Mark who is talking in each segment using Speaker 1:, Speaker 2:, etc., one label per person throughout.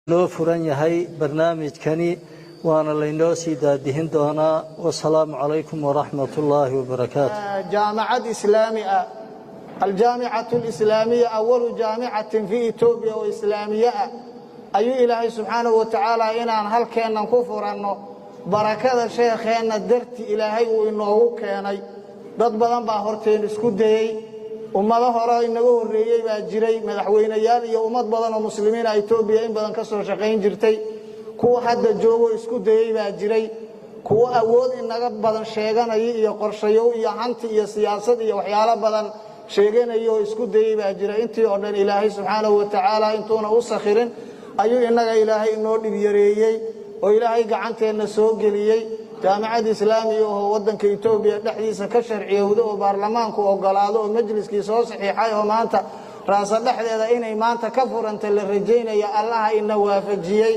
Speaker 1: Noo furan yahay barnaamijkani, waana laynoo sii daadihin doonaa. Wasalaamu calaykum waraxmat ullaahi wabarakaatu.
Speaker 2: Jaamacad islaami ah, aljaamicatu alislaamiya, awalu jaamicatin fii Etoobiya oo islaamiye ah ayuu Ilaahay subxaanahu wa tacaala inaan halkeennan ku furanno barakada sheekheenna darti Ilaahay uu inoogu keenay. Dad badan baa horteen isku dayey, ummado hore inaga horreeyey baa jiray, madaxweyneyaal iyo ummad badan oo muslimiina Etoobiya in badan ka soo shaqayn jirtay. Kuwa hadda joogo isku dayey baa jiray, kuwo awood inaga badan sheeganaya iyo qorshayow iyo hanti iyo siyaasad iyo waxyaalo badan sheeganaya oo isku dayey baa jira. Intii oo dhan Ilaahay subxaanahu wa tacaala intuuna u sakhirin ayuu innaga Ilaahay inoo dhib yareeyey oo Ilaahay gacanteenna soo geliyey jaamicad islaamiya oo waddanka Etoobiya dhexdiisa ka sharciyowda oo baarlamaanku ogolaado oo majliskii soo saxiixay oo maanta raasa dhexdeeda inay maanta ka furanta la rajaynaya. Allaha ina waafajiyey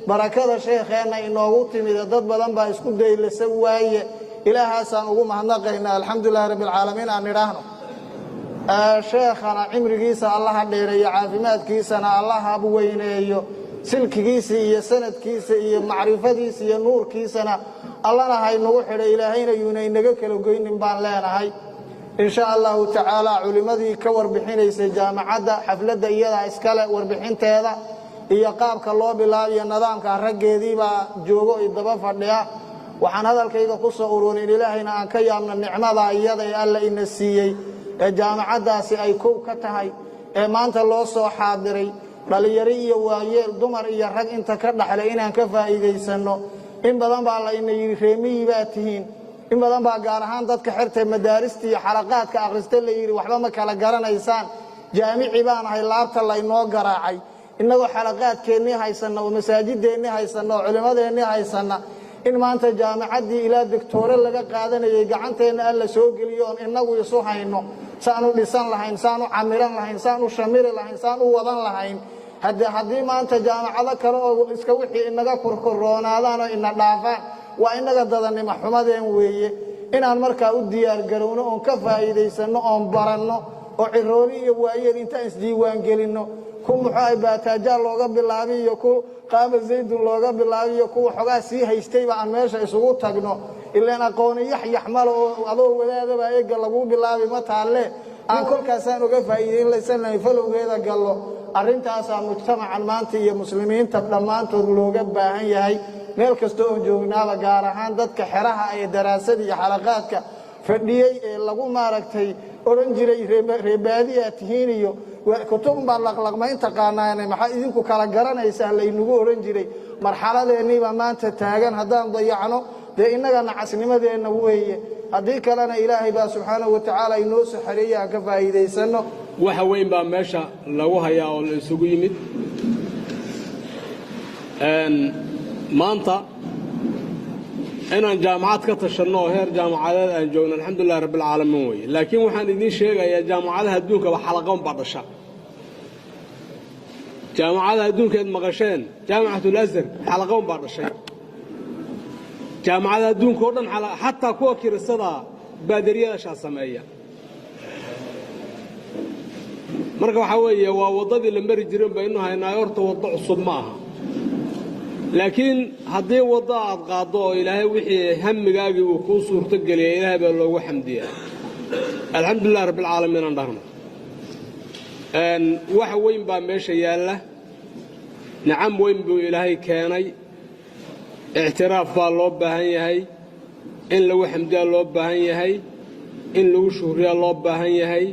Speaker 2: barakada sheekheenna inoogu timida. Dad badan baa isku daylasa waaye, Ilaahaasaan ugu mahadnaqaynaa. Alxamdulilahi rabbi alcaalamiin aan idhaahno. Sheekhana cimrigiisa Allaha dheereeyo, caafimaadkiisana Allaha weyneeyo, silkigiisa iyo sanadkiisa iyo macrifadiisa iyo nuurkiisana Allana haynagu xidhay, Ilaahayna yuuna inaga kala goynin baan leenahay, in sha Allahu tacaala. Culimmadii ka warbixinaysay jaamacadda xafladda iyadaa iskale warbixinteeda iyo qaabka loo bilaabiyo nidaamka raggeediibaa joogo i daba fadhiya. Waxaan hadalkayga ku soo ururin, Ilaahayna aan ka yaabno nicmada iyada ee Alla ina siiyey ee jaamacaddaasi ay kow ka tahay ee maanta loo soo xaadiray, dhallinyaro iyo waayeel, dumar iyo rag inta ka dhaxlay inaan ka faa'iidaysanno. In badan baa la ina yidhi reemiyii baa tihiin, in badan baa gaar ahaan dadka xirtay madaarista iyo xalaqaadka akhrista la yidhi waxba ma kala garanaysaan. Jaamici baan ahay laabta laynoo garaacay. Innagoo xalaqaadkeennii haysanna oo masaajideennii haysanna oo culimmadeennii haysanna, in maanta jaamacaddii ilaa doctoore laga qaadanayay gacanteenna Alla soo geliyo oon innagu isu hayno saan u dhisan lahayn, saan u camiran lahayn, saan u shamiri lahayn, saan u wadan lahayn. Haddii maanta jaamacado kale oo iska wixii inaga korkoroonaadaan oo ina dhaafaan, waa innaga dadanimo xumadeen weeye. Inaan markaa u diyaargarowno oon ka faa'iidaysanno oon baranno oo cirooli iyo waayeel intaan isdiiwaangelinno, ku muxuu ay baataajaal looga bilaabiy iyo ku qaama zaydun looga bilaabiyo kuwa xogaa sii haystayba aan meesha isugu tagno. Ilaan aqooni yaxyax male oo adoo wadaadabaa eegga laguu bilaabi ma taalle. Aan kolkaasaan uga faa'iidayn falowgeeda gallo. Arrintaasaa mujtamacan maanta iyo muslimiinta dhammaantood looga baahan yahay meel kasta oon joognaaba, gaar ahaan dadka xeraha ee daraasada iyo xalaqaadka fadhiyey ee lagu maaragtay odhan jiray reebaadiyaa tihiin iyo kutubunbaa laqlaqmayn taqaanaane, maxaa idinku kala garanaysaan laynagu odhan jiray. Marxaladeenniibaa maanta taagan. Haddaan dayacno dee innaga nacasnimadeenna weeye, haddii kalena Ilaahay baa subxaanahu wa tacaala inoo soo xareeyey, aan ka faa'iidaysanno.
Speaker 3: Waxa weyn baa meesha lagu hayaa oo la isugu yimid maanta inaan jaamacad ka tashanno oo heer jaamacadeed aan joogno, alxamdulilahi rabbialcaalamiin weye. Laakiin waxaan idiin sheegayaa, jaamacadaha adduunkaba xalaqoon baa dhasha. Jaamacadaha adduunka eed maqasheen, Jaamicatul Azhar, xalaqoon baa dhashay. Jaamacadaha adduunka o dhan, xataa kuwa kirisadaa baadariyadashaa sameeya. Marka waxaa weeye waa waddadii la mari jirin baynu haynaa. Horta waddo cusub ma aha, laakiin haddii waddo aad qaaddo oo Ilaahay wixii hamigaagii uu kuu suurto geliyay, Ilaahay baa loogu xamdiyaa. Alxamdulilah rabbialcaalamiin aan dhahno. Wax weyn baa meesha yaalla, nicam weyn buu Ilaahay keenay. Ictiraaf baa loo baahan yahay, in lagu xamdiyaa loo baahan yahay, in lagu shuhriyaa loo baahan yahay.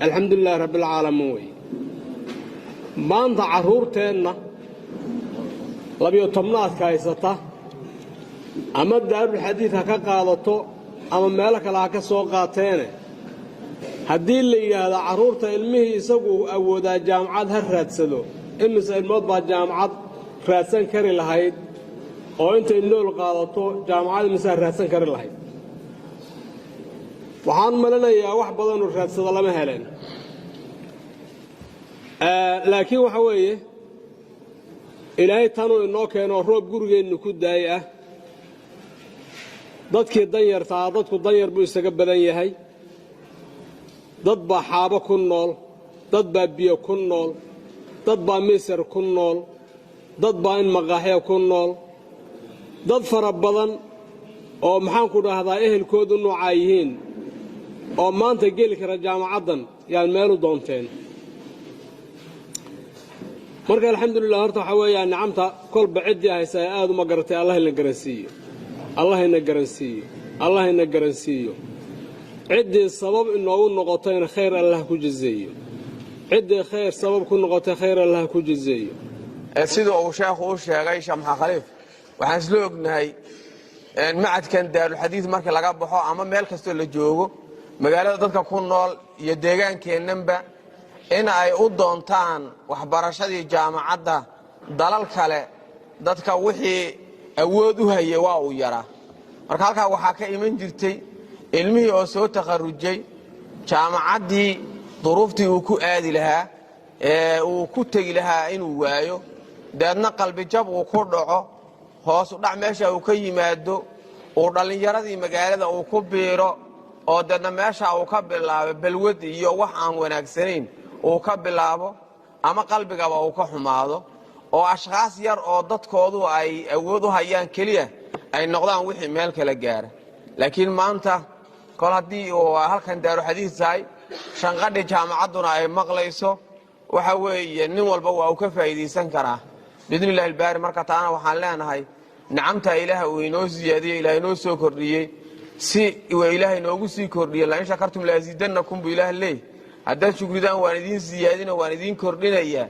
Speaker 3: Alxamdulilahi rabbialcaalamiin wey. Maanta carruurteenna labiyo tobnaadka haysata, ama daarulxadiid ha ka qaadato ama meelo kale ha ka soo qaateene, haddii la yidhaahdo carruurta ilmihii isagu awoodaa jaamacad ha raadsado, imise ilmood baa jaamacad raadsan kari lahayd oo intay nool qaadato jaamacad imisaa raadsan kari lahayd? Waxaan malinayaa wax badanoo raadsado lama heleen. Laakiin waxa weeye Ilaahay tanuu inoo keenoo roob gurigeennu ku daayay ah. Dadkii danyartaa, dadku danyar buu isaga badan yahay. Dad baa xaabo ku nool, dad baa biyo ku nool, dad baa misar ku nool. Dad baa in maqaaxya ku nool, dad fara badan oo, maxaanku dhahdaa, ehelkoodu noocaa yihiin oo maanta geli kara jaamacaddan yaan meelu doonteen. Marka alxamdulilah, horta waxaa weeyaan nicamta kolba ciddii haysa ee aad uma garatay. Allah ina garansiiyo, Allah ina garansiiyo, Allah ina garansiiyo. Ciddii sabab inoogu noqotayna khayr Allah ku jazeeyo. Ciddii khayr sabab ku noqotay, khayr Allah ku jazeeyo.
Speaker 4: Sida uu sheekhu u sheegay, Shamxa Khaliif, waxaan isla ognahay macadkan Daarulxadiid markii laga baxo ama meel kastoo la joogo magaalada, dadka ku nool iyo deegaankeennanba in ay u doontaan waxbarashadii jaamacadda dalal kale. Dadka wixii awood u hayay waa uu yaraa. Marka halkaa waxaa ka iman jirtay ilmihii oo soo takharujay, jaamacaddii duruuftii uu ku aadi lahaa ee uu ku tegi lahaa inuu waayo, deedna qalbijab uu ku dhaco, hoosu dhac meesha uu ka yimaado, uu dhallinyaradii magaalada uu ku biiro, oo deedna meesha uu ka bilaabo balwad iyo wax aan wanaagsanayn uu ka bilaabo, ama qalbigaba uu ka xumaado, oo ashkhaas yar oo dadkoodu ay awood u hayaan keliya ay noqdaan wixii meel kala gaara. Laakiin maanta kol haddii uu halkan Daaruxadiis tahay, shanqadhi jaamacadduna ay maqlayso, waxa weeye nin walba waa uu ka faa'iidaysan karaa, biidni illahi albaari. Marka taana waxaan leenahay, nicamta Ilaah uu inoo siyaadiyey, Ilaah inoo soo kordhiyey, si uu Ilaah inoogu sii kordhiyey, "لئن شكرتم لأزيدنكم" buu Ilaah leey. Haddaad shukridaan waan idiin siyaadino, waan idiin kordhinayaa.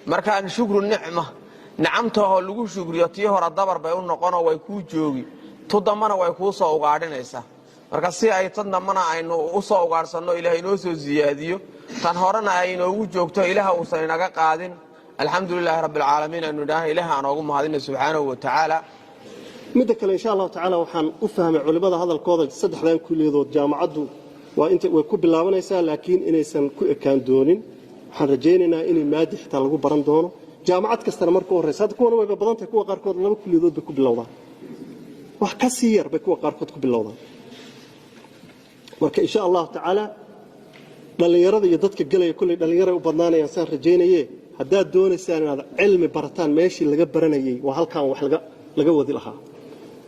Speaker 4: Markaan shukru nicma, nicamtahoo lagu shukriyo, tii hore dabar bay u noqonoo way kuu joogi, tu dambana way kuu soo ugaadhinaysaa. Marka si ay tan dambana aynu u soo ugaadhsanno, Ilaah inoo soo siyaadiyo, tan horena ay inoogu joogto, Ilaah uusan inaga qaadin, alxamdu lilaahi rabbi alcaalamiin aynu idhaahna, Ilaah aan oogu mahadina subxaanahu wa tacaala.
Speaker 5: Midda kale, insha Allahu tacaala, waxaan u fahmay culimmada hadalkooda, saddexdan kuliyadood jaamacaddu waa inta way ku bilaabanaysaa, laakiin inaysan ku ekaan doonin. Waxaan rajaynaynaa inay maadi xitaa lagu baran doono jaamacad kastana marka u horreysa. Hadda kuwana wayba badan tahay, kuwa qaarkood laba kuliyadood bay ku bilowdaan, wax ka sii yar bay kuwa qaarkood ku bilowdaan. Marka insha Allahu tacaala, dhallinyarada iyo dadka gelaya kulley dhallinyaray u badnaanayaan saan rajaynaye. Haddaad doonaysaan inaad cilmi barataan, meeshii laga baranayey waa halkaan wax laga wadi lahaa,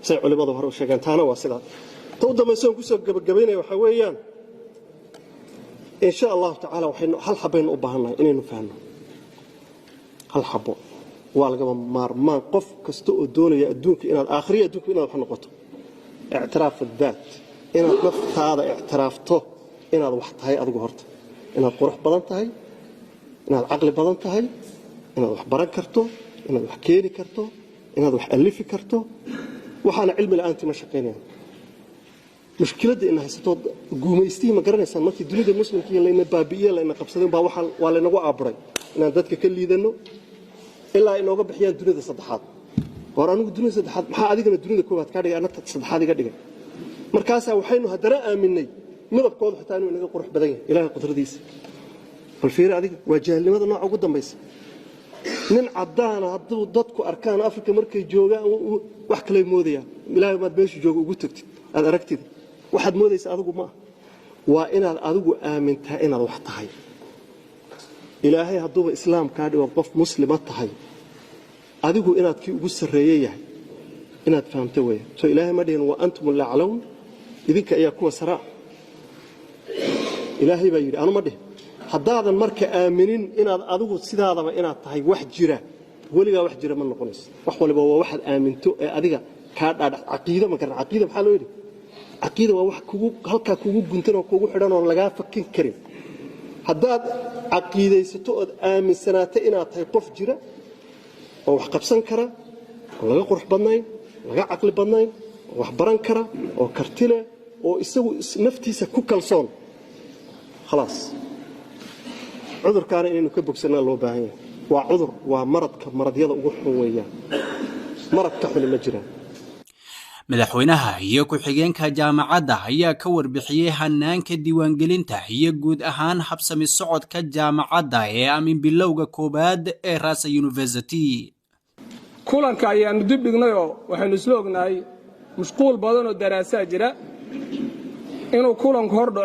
Speaker 5: say culimmadu hore u sheegeen. Taana waa sidaa. Ta u dambaysa oon kusoo gebagabaynaya waxaa weeyaan, insha Allahu tacaala, waxaynu hal xabaynu u baahannahay inaynu fahanno. Hal xabo waa lagama maarmaan qof kasta oo doonaya adduunka inaad aakhriya adduunka inaad wax noqoto: ictiraaf addaat, inaad naftaada ictiraafto inaad wax tahay adigu horta, inaad qurux badan tahay, inaad caqli badan tahay, inaad wax baran karto, inaad wax keeni karto, inaad wax alifi karto. Waxaana cilmi la'aantii ma shaqaynayaan. Mushkiladda ina haysato, guumaystihii ma garanaysaan, markii dunida Muslimka iyo layna baabi'iye, layna qabsaday baa waxaa waa laynagu aaburay inaan dadka ka liidanno ilaa inooga bixiyaan dunida saddexaad. Hor anigu dunida saddexaad maxaa adigana dunida koowaad kaa dhigay, anna saddexaad iga dhigay? Markaasaa waxaynu haddana aaminay midabkooda xitaa inuu inaga qurux badan yahay. Ilaahay qudradiisa bal fiiri adiga, waa jaahilnimada nooca ugu dambaysa. Nin caddaana hadduu dadku arkaan Afrika markay joogaan, wax kaley moodayaan. Ilaahay maad meeshu jooga ugu tagtid, aad aragtid, waxaad moodaysa adigu ma ah. Waa inaad adigu aamintaa inaad wax tahay. Ilaahay hadduuba Islaam kaa dhigo, qof Muslima tahay, adigu inaad kii ugu sarreeye yahay inaad fahamto weya. Soo Ilaahay ma dhihin "وأنتم الأعلون"? Idinka ayaa kuwa saraa, Ilaahay baa yidhi, anu ma dhihin. Haddaadan marka aaminin inaad adigu sidaadaba inaad tahay wax jira, weligaa wax jira ma noqonayso. Wax waliba waa waxaad aaminto ee adiga kaa dhaadhac. Caqiida ma garan? Caqiida maxaa loo yidhi? Caqiida waa wax kugu halkaa kugu guntan oo kugu xidhan oon lagaa fakin karin. Haddaad caqiidaysato ood aaminsanaato inaad tahay qof jira oo wax qabsan kara, oo laga qurux badnayn, laga caqli badnayn, oo wax baran kara, oo karti leh, oo isagu naftiisa ku kalsoon, khalaas. Cudurkaana inaynu ka bogsannaa loo baahan yahay. Waa cudur, waa maradka maradyada ugu xun weeyaan. Maradka xuni ma jiraan.
Speaker 6: Madaxweynaha iyo ku-xigeenka jaamacadda ayaa ka warbixiyey hanaanka diiwaangelinta iyo guud ahaan habsami socodka jaamacadda ee amin bilowga koowaad ee Rasa University.
Speaker 7: Kulanka ayaannu dib dhignayoo waxaynu isla ognahay mashquul badanoo daraasaa jira inuu kulanku hordhaco.